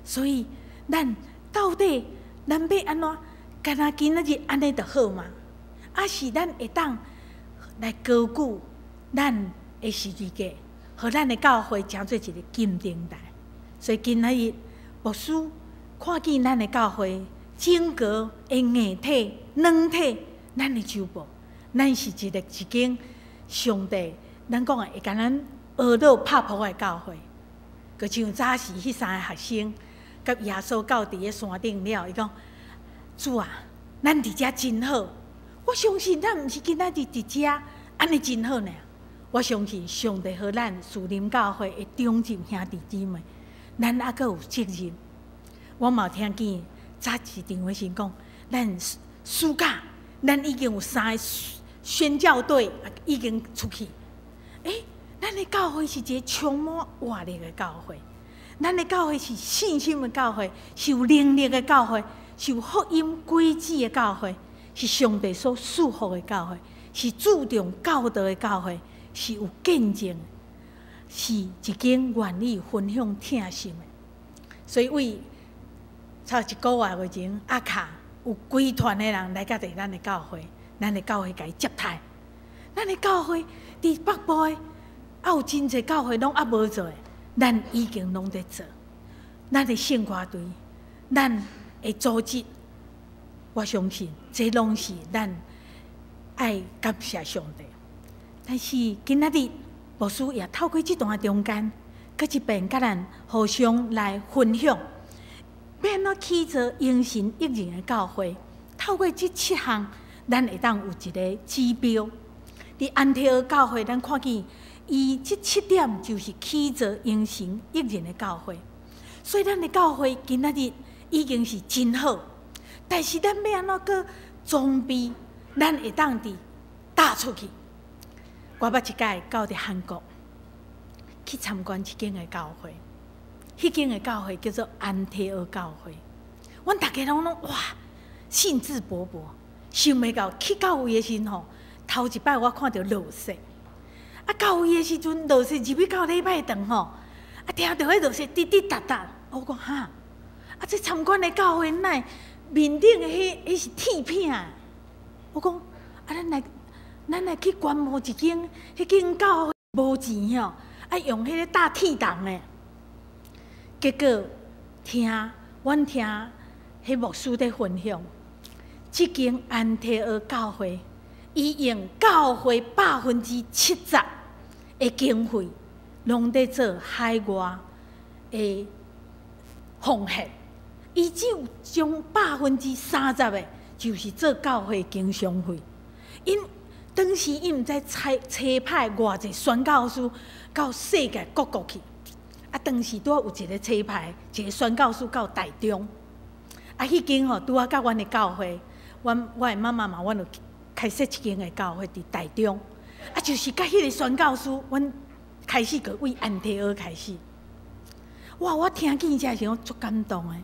所以咱到底咱欲按怎？敢若今仔日按呢就好嗎？抑是咱會當來高舉咱的十字架，予咱的教會成做一個金燈台。所以今仔日牧師看見咱的教會整個的硬體、軟體，咱的周報，咱是一個一間上帝，咱講的會共咱學落拍噗仔的教會。就像早時彼三个學生，佮耶穌到佇个山頂了，伊講：主啊，咱佇遮真好。我相信咱毋是今仔日佇遮按呢真好爾。我相信上帝予咱樹林教會的長執兄弟姊妹，咱猶閣有責任。我嘛有聽見早市長的時講，咱暑假咱已經有三个宣教隊已經出去。欸，咱的教會是一個充滿活力的教會，咱的教會是信心的教會，是有能力的教會，是有福音果子的教會，是上帝所賜福的教會，是注重教導的教會，是有見證，是一間願意分享疼心的。所以為差一個月月前，阿卡有規團的人來到佇咱的教會，咱的教會共伊接待。咱的教會佇北部的，猶有真濟教會攏猶無做的，咱已經攏佇做。咱的聖歌隊，咱的組織，我相信這攏是咱愛感謝上帝。但是今仔日牧師也透過這段中間，閣一遍佮咱互相來分享，欲按怎起造榮神益人的教會。透過這七項，咱會當有一個指標。佇安提阿教會，咱看見伊這七點就是起造榮神益人的教會。所以咱的教會今仔日已經是真好，但是咱欲按怎閣裝備，咱會當佇踏出去。我捌一擺到佇韓國去參觀一間的教會，彼間的教會叫做安提阿教會。阮逐家攏攏哇，興致勃勃，想袂到去到位的時陣吼，頭一擺我看著落雪，啊到位的時陣落雪入去到禮拜堂吼，啊聽著彼落雪滴滴答答，我講哈，啊這參觀的教會哪會面頂的彼彼是鐵片？我講啊咱來。咱來去觀摩一間，彼間教會無錢吼，啊用彼個搭鐵筒的。結果聽阮聽彼牧師佇分享，這間安提阿教會，伊用教會70%的經費，攏佇做海外的奉獻，伊只有將30%的，就是做教會經常費，𪜶當時𪜶毋知差差派偌濟宣教師到世界各國去，啊，當時拄仔有一個差派一個宣教師到台中，啊，彼間吼拄仔佮阮的教會，阮我的媽媽嘛，阮有開設一間的教會佇台中，啊，就是佮彼個宣教師，阮開始閣為安提阿開始，哇！我聽見這時我足感動的，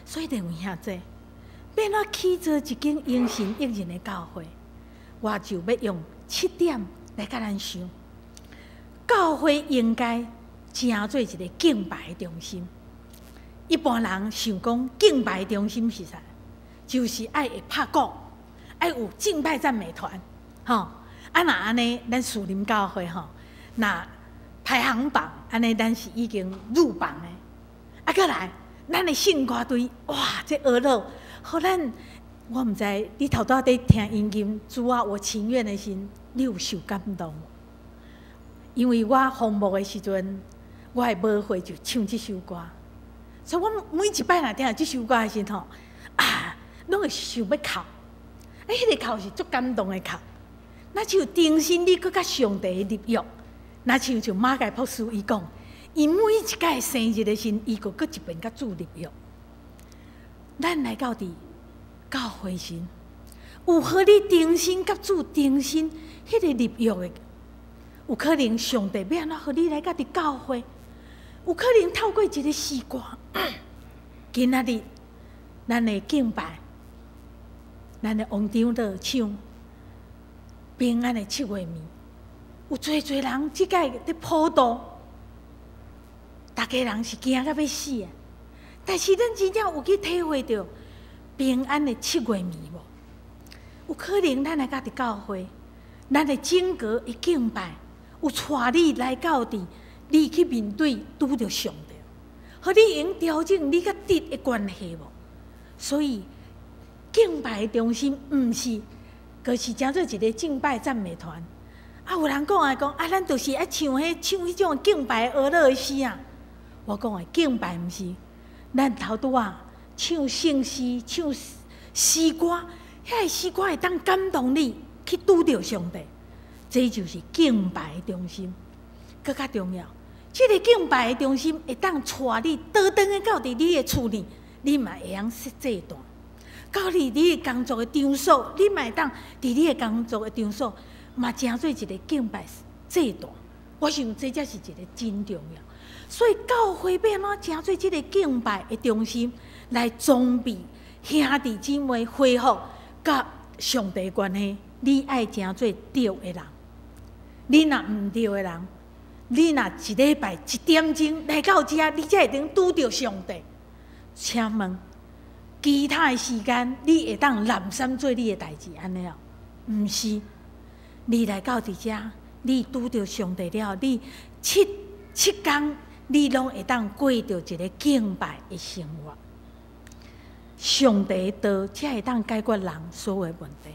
所以各位兄弟，欲按怎起造一間榮神益人的教會？我就欲用七點來共咱想，教會應該成做一個敬拜中心。一般人想講敬拜中心是啥？就是愛會拍鼓，愛有敬拜讚美團，吼。啊，若按呢，咱樹林教會吼，若排行榜按呢，咱是已經入榜的。啊，閣來，咱的聖歌隊，哇，這學樂，予咱。我毋知你頭拄仔佇聽音樂，主啊，我情願的時，你有受感動無？因為我奉牧的時陣，我的母會就唱這首歌，所以我每一擺若聽著這首歌的時吼，啊，攏會想欲哭。欸，彼個哭是足感動的哭，若像重新你閣佮上帝立約，若像像馬偕牧師伊講，伊每一擺生日的時，伊閣閣一遍佮主立約。咱來到佇教會時，有予你重新佮主重新彼個立約的，有可能上帝欲按怎予你來到佇教會，有可能透過一個詩歌，今仔日咱的敬拜，咱的王長老唱平安的七月暝，有濟濟人這擺佇普渡，逐家人是驚甲欲死啊！但是咱真正有去體會著平安的七月暝無？有可能咱來到佇教會，咱的整個的敬拜，有帶你來到佇你去面對拄著上帝，予你會用調整你佮主的關係無？所以敬拜的中心毋是，閣是成做一個敬拜讚美團。啊，有人講啊講啊，咱就是愛唱彼唱彼種敬拜呵咾的詩啊。我講的敬拜毋是，咱頭拄仔唱聖詩、唱詩歌，遐个詩歌會當感動你去拄著上帝，這就是敬拜的中心。閣較重要，這个敬拜的中心會當帶你倒轉來到佇你的厝裡，你嘛會曉設祭壇。到佇你的工作的場所，你嘛會當佇你的工作的場所，嘛成做一个敬拜祭壇。我想這才是一个真重要。所以教會欲按怎成做這个敬拜的中心，來裝備兄弟姊妹恢復佮上帝關係。你愛成做對的人，你若毋對的人，你若一禮拜一點鐘來到遮，你才會當拄著上帝。請問，其他的時間你會當濫散做你的代誌，按呢哦？毋是，你來到佇遮，你拄著上帝了，你七七工你攏會當過著一个敬拜的生活。上帝的道才會當解決人所有的問題。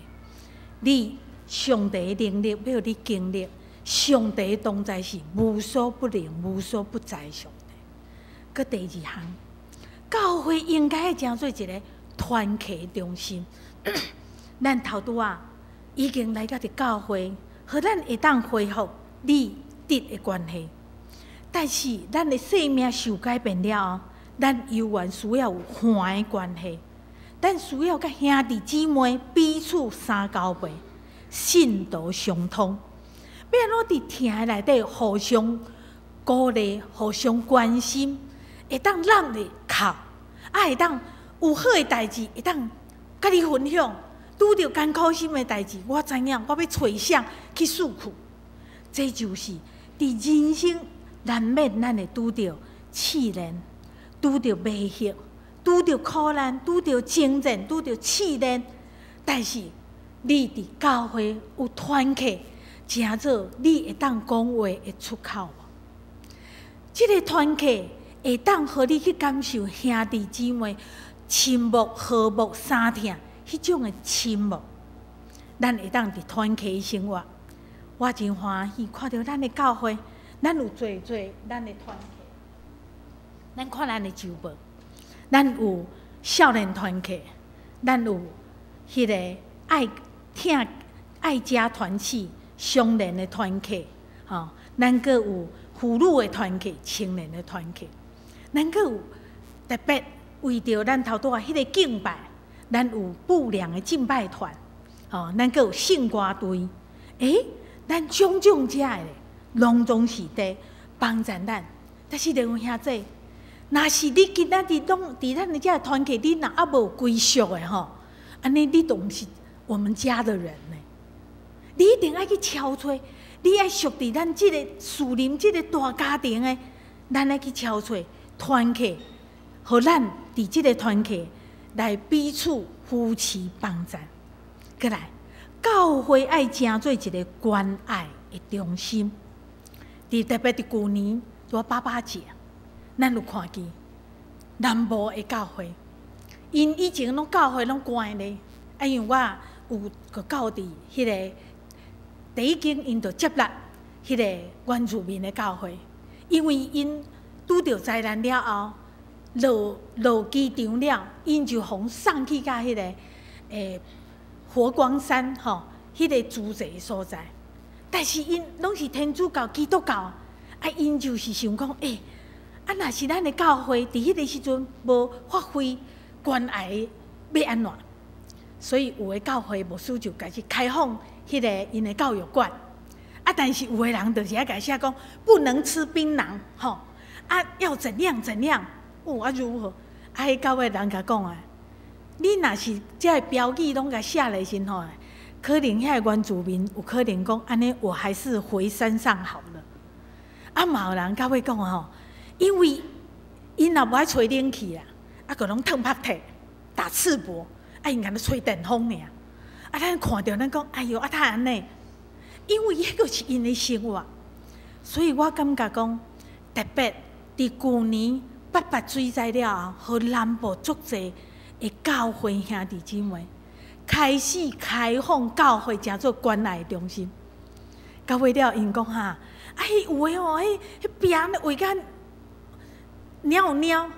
你上帝的能力欲予你經歷，上帝同在是無所不能、無所不在的上帝。閣第二項，教會應該成做一个團契中心。咱頭拄仔已經來到佇教會，予咱會當恢復你主的關係。但是咱的生命受改變了後，咱猶原需要有伴的關係，咱需要佮兄弟姊妹彼此相交陪，信道相通。欲按怎佇疼的內底互相鼓勵、互相關心，會當攬咧哭，啊會當有好的代誌會當佮你分享，拄著艱苦心的代誌，我知影我欲揣誰去訴苦。這就是佇人生難免咱會拄著試煉，拄著迷惑，拄著苦難，拄著爭戰，拄著試煉。但是你佇教會有團契，成做你會當講話的出口無？這个團契會當予你去感受兄弟姊妹親睦和睦相疼彼種的親睦。咱會當佇團契生活，我真歡喜看著咱的教會，咱有濟濟咱的團契。咱看咱的周報，咱有少年團契，咱有彼个愛疼愛家團契、相連的團契，吼，咱閣有婦女的團契、青年的團契，咱閣有特別為著咱頭拄仔彼个敬拜，咱有布良的敬拜團，吼，咱閣有聖歌隊，欸，咱種種遮的攏總是佇幫助咱，但是兩位兄弟，若是你今仔日攏佇咱的遮个團契，你若猶無歸屬的吼，按呢你都毋是我們家的人呢。你一定愛去敲揣，你愛屬佇咱這个樹林這个大家庭的，咱愛去敲揣團契，予咱佇這个團契來彼此扶持幫助。閣來，教會愛成做一个關愛的中心。佇特別佇舊年，拄爸爸節，咱有看見南部的教會，𪜶以前攏教會攏關咧，啊，因為我有閣到佇彼个第一間，𪜶就接納彼個原住民的教會，因為𪜶拄著災難了後，落落機場了，𪜶就予送去到彼个佛光山吼，彼个駐濟所在。但是𪜶攏是天主教、基督教，啊，𪜶就是想講，欸，啊，若是咱的教會佇彼个時陣無發揮關愛，欲按怎？所以有的教會牧師就開始開放彼个𪜶的教育館。啊，但是有的人就是愛共寫講不能吃檳榔，吼，啊，要怎樣怎樣，哦，啊如何？啊，彼教會人共講啊，你若是這个標語攏共寫咧時吼，可能遐个原住民有可能講，按呢我還是回山上好了。啊，嘛有人到尾講吼，因為𪜶若無愛吹冷氣啦，啊，閣攏褪拍體打赤膊，啊，𪜶敢若吹電風爾。啊，咱看著咱講，哎喲，啊，哪按呢？因為彼個是𪜶的生活，所以我感覺講，特別佇舊年八八水災了後，予南部足濟的教會兄弟姊妹開始開放教會，成做關愛中心。到尾了，𪜶講哈，啊，彼有的吼，彼彼壁畫甲貓貓，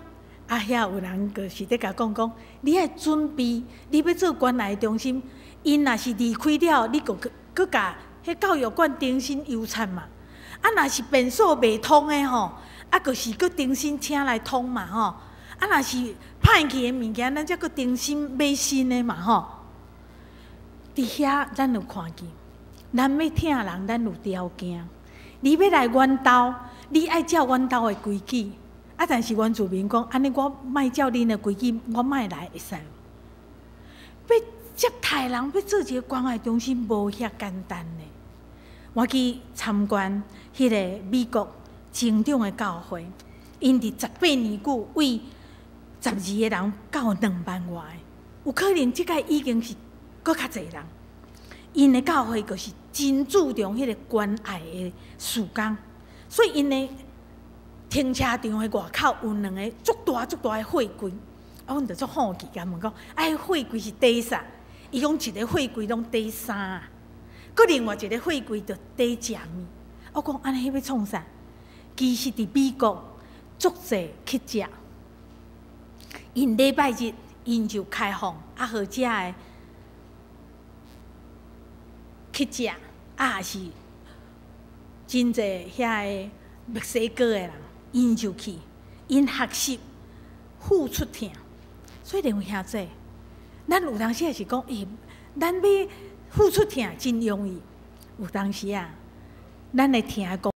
啊，遐有人就是咧共講講，你愛準備，你欲做關愛中心，𪜶若是離開了，你閣閣共彼教育館重新油漆嘛。啊，若是便所袂通的吼，啊，就是閣重新請來通嘛吼。啊，若是歹去的物件，咱才閣重新買新的嘛吼。佇遐咱有看見，咱欲疼人，咱有條件。你欲來阮兜，你愛照阮兜的規矩。啊，但是原住民講，按呢我莫照恁的規矩，我莫來會使無？欲接待人，欲做一個關愛中心，無遐簡單呢。我去參觀彼個美國成長的教會，𪜶佇18年久為12個人到2萬外，有可能這擺已經是閣較濟人。𪜶的教會就是真注重彼個關愛的事工，所以𪜶的停車場的外口有兩个足大足大的貨櫃，啊，阮就足好奇，共問講，啊，彼貨櫃是貯啥？伊講一个貨櫃攏貯衫，閣另外一个貨櫃就貯食物。我講按呢彼欲創啥？其實佇美國足濟乞食，𪜶禮拜日𪜶就開放，啊，予遮的乞食，啊，也是真濟遐个墨西哥的人，𪜶就去，𪜶學習付出疼。所以兩位兄弟，咱有當時也是講，欸，咱欲付出疼真容易，有當時啊，咱的疼講。